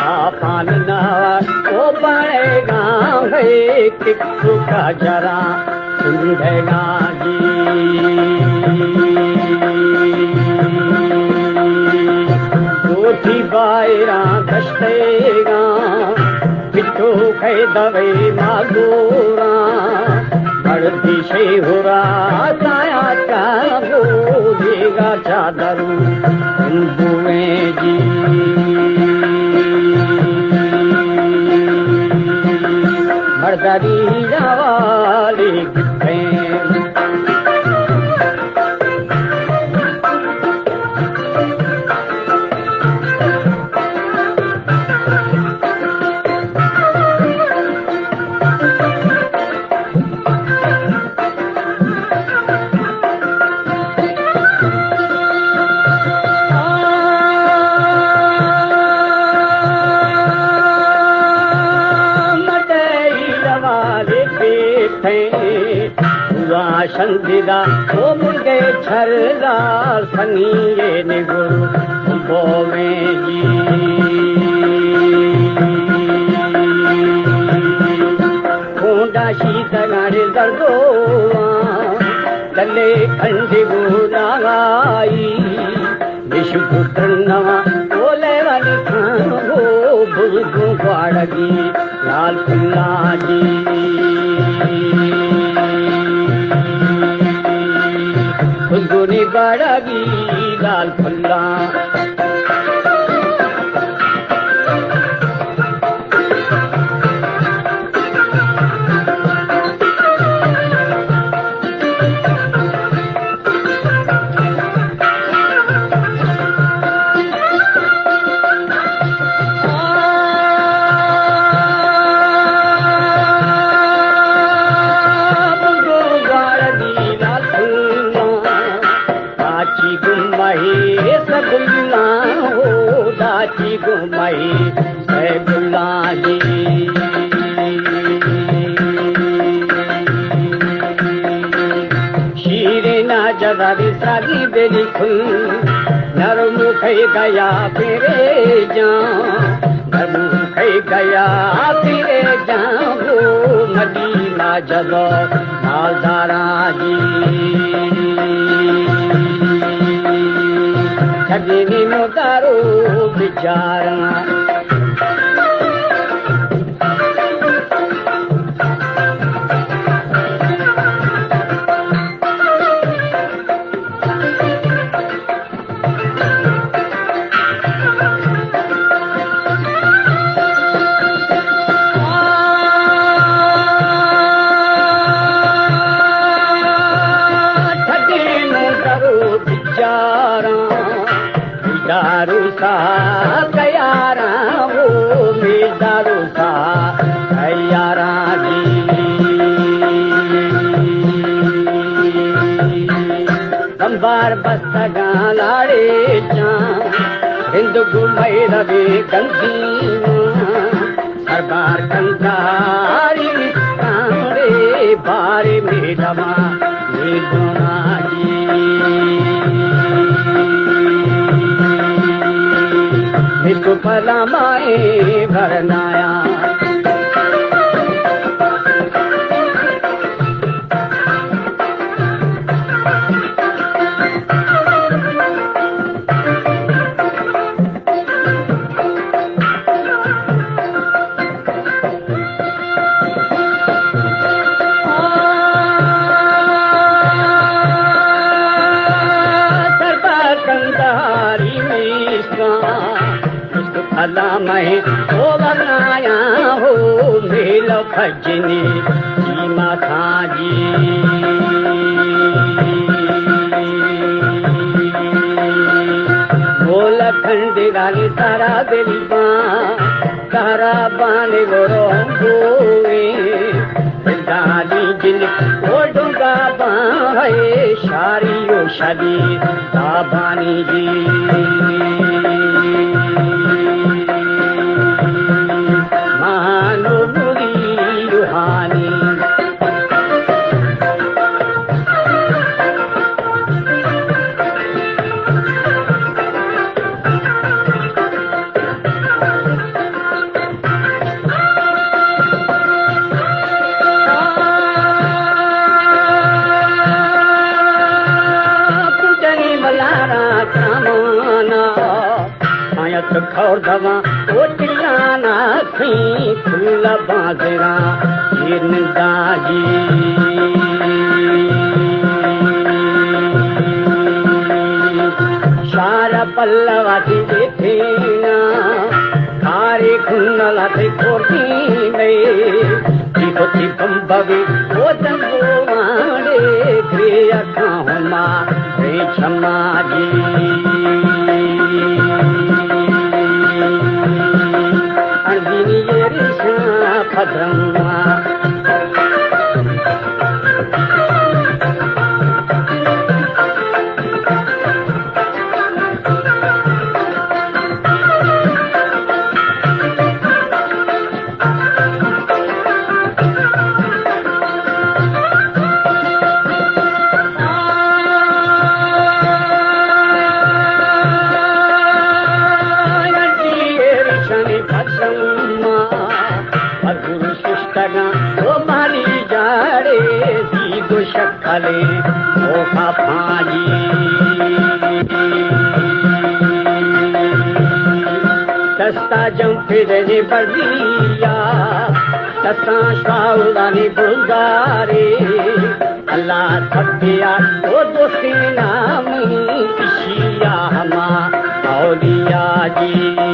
آپان نوا او بڑے گاں ہے کہ سکا جرا سندے گاں جی۔ دوٹی بائراں دشتے گاں، پٹو کھے دوے مازوراں، بڑدی شے ہورا تایا کا گولیگا چادرو بوئیں جی۔ مرداری جوالی گپیں۔ شندیدا او مرگے چھردا سنی نگور بویں جی۔ کونڈا شیتگاڑے دردو، دلے کھنڈی بولائی، وشو پتر نوا اولے والی کھان ہو، بزگوں گواڑگی لال پھلا جی۔ بزگوں نی گواڑگی لال پھلا۔ داچی گمائی سگلا ہو، داچی گمائی سگلا جی۔ شیرین جزا بھی ساگی بلی کھل، نرم کھئی گیا پیرے جان، نرم کھئی گیا پیرے جان، وہ مدینہ جزا مالداراں جی۔ سجنی مدارو بچاراں۔ دارو سا تیاراں، او می دارو سا تیاراں جی۔ کمبار بستگاں لاڑے چاں، ہند گمئی روی گندی ماں۔ سربار کنداری کانگے بارے میڈما میڈونا جی۔ مسو پلا مائے بھرنایا۔ سربار کنداری میساں، مست پھلا مئے او ورنایاں ہو، میل پھجنی جی ماتاں جی۔ دانی ترا دل باں، ترا بانی گرو بوئیں، دانی جن او ڈونگا باں ہے، شاری و شدی دابانی جی۔ مانو بری روحانی۔ پوجنی ملارا کامانا، آیت کھور دواں او تلانا، کھیں پھول بازراں جن داجی۔ شار پلواتی دیتھینا، کاری کنلا تے کوردی میں، تی پتی بمبوی او دنگو مانے، گری اکھاں ہما ریچما جی۔ اندینی یہ ریشاں پدرما۔ ششتگاں او مالی جاڑے، زید و شکلے موخا پھاجی۔ دستا جم پدنی بردیا، دستاں شاولانی بلدارے۔ اللہ تھکیا او دوستینا منی، اشیا ہما اولیاء جی۔